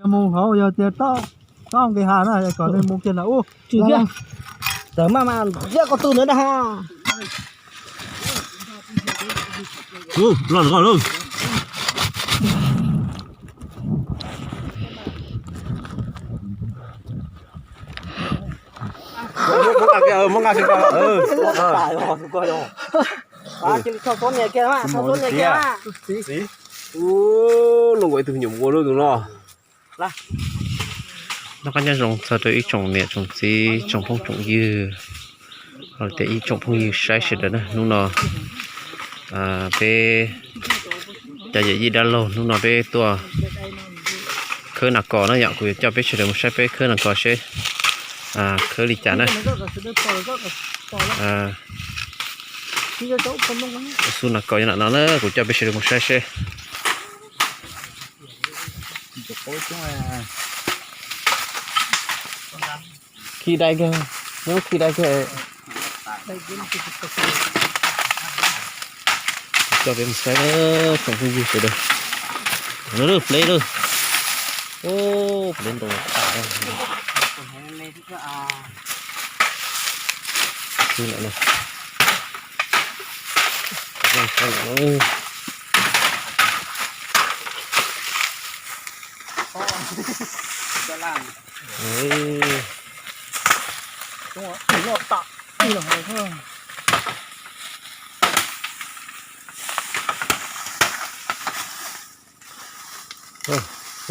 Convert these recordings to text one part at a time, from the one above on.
Mus hauv yog tias tob nqis hav na, kom nws mus kiag ntawm ub. Tawm maj mas thiab koj tus ntawd na ho. Ua, luaj nkaus ib tug nyuam ua lub tus no. Noj qab nyob zoo txog rau ib tsoom niam tsoom txiv tsoom phooj tsoom ywg, los tias ib tsoom phooj ywg saib sawv daws na. Hnub no peb cov yawm yij dab laug, hnub no peb tuaj khawb nas kos na yom. Kuv yuav coj peb sawv daws mus saib peb khawb nas kos seb khawb li cas na. Xub nas kos yog nam no na, kuv coj peb sawv daws mus saib seb. Khi dai kiag, nyob khi dai kiag. Coj peb mus saib tsoom phooj ywg sawv daws. Pleb lawm. Pleb ntau tas.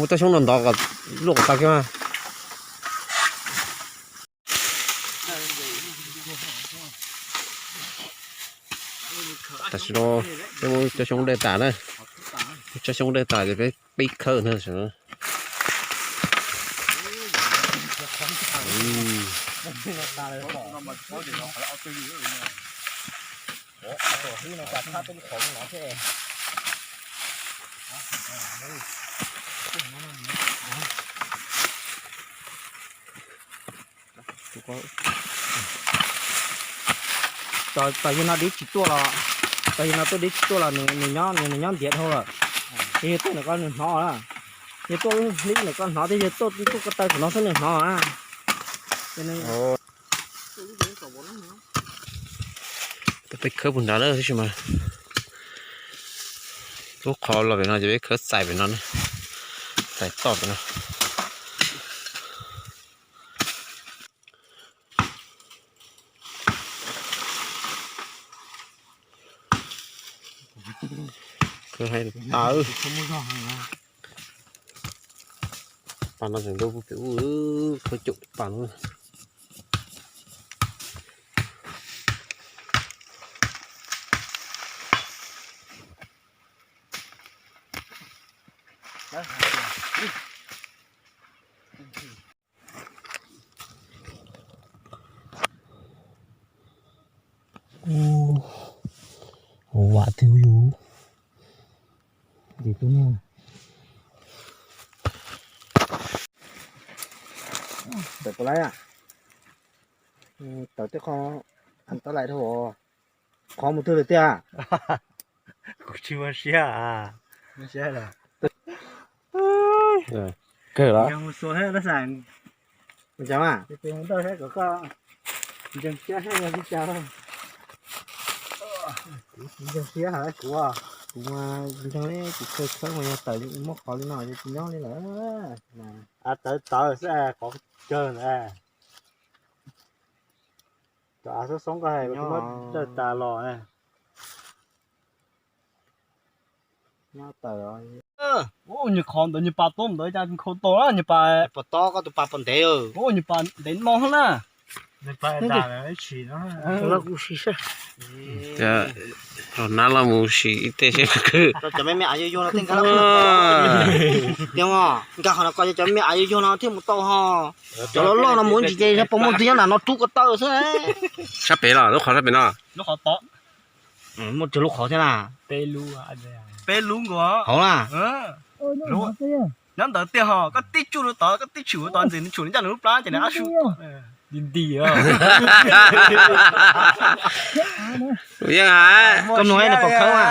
Muab cov xyoob no ntov kom luaj kom tag kiag mas. Tam sim no peb muab cov xyoob dej tas na. Cov xyoob dej tas ces peb pib khawb na. Tos yawg no deb tsis tuaj los, tos yawg no tuaj deb tsis tuaj los nws nyob, nws nyob ntiav dhau lawm. Yog tuaj ntawm ko nws hnov na. Yog tuaj li ntawm ko hnov thiab, yog tuaj tuaj ko taw saum no xwb nws hnov na. Peb khawb puag nrad lawm tab sis mas lub qhov los pem no ces peb khawb txais pem no, txais toj pem no. Khawb hais tas, pas no tseem ntau pem ub, khawb caum pas no. Vam twg yus. Tawm puas laib, tawm tej qho, tawm laib dhau, qhov mus twg lawm tiag. Kuv tsis muaj siab. Kawg los. Ntseeg siab hab yog li cas? Kuv tsis ntseeg siab hab kuv, kuv mas ntseeg li kuv kawg khawb mas yog tawm muab qhov li no ces tsis nyob li lawm. Tawv tawv xwb qhov kawg ntawd. Cov av xoob xoob ko hais kuv twb muab dawj tas los. Nyob tawm. Nyias qhov ntawd nyias pas tuab ntawd cas nkhaus tau na nyias pas. Pas tob koj tus pas pom ntev. Nyias pas ntev no na. Nab los mus sim ib teg seb. Cov me me av yuag yuag no thiaj nkag, tiag, nkag qhov no ko cov me me av yuag yuag no thiaj mus tau ho. Cov loj loj no mus ntsis ces yog puas muaj tus nyob nram no rub ko taw xwb. Sab pem los lub qhov sab pem no. Muaj tug lub qhov thiab na. Peb lub nkaus hauv na. Nyob ntawd tiag ho, koj tib tsuj rau tod, koj tib tshwm rau tod ntxiv nws tshwm nws ncaj nws lub plab ces nws ab su. Nti nti. Yeej hais koj nug nws pom khawb mas.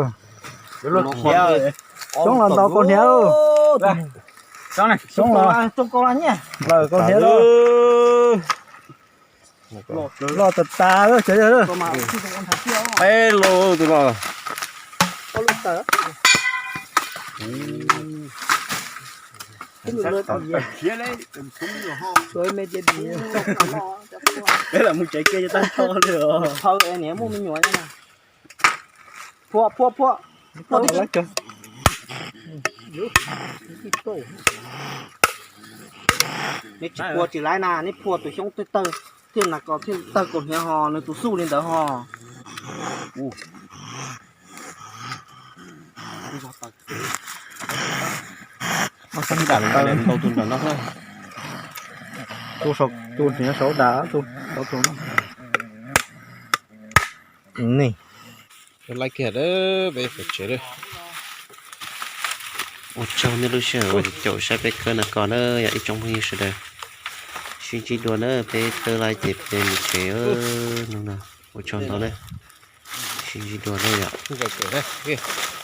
Xyoob los ntaus kaus hniav lauj. Xyoob los ntaus kaus hniav lauj. Loj tas tas lawm cov yawg. Peb lub tus no. Peb los mus tsev kiag tag nrho li os. Phua, phua, phua. Neb tsis phua tsis laib na, neb phua tus xyoob twg tawg thiaj nas kos thiaj tawg kaus hniav ho, nws tus xuj li ntawd ho. Dam ntau tus nram no na. Tus saum, tus nyob saum dam, tus, tus no. Ni. Laij kiag peb pem tsev lawm. Ua tsaug nej lub sij hawm uas caum saib peb khawb nas kos na yom ib tsoom phooj ywg sawv daws. Sib ntsib dua na, peb khawb laij ces peb mus tsev no na. Ua tsaug ntau na. Sib ntsib dua na yom.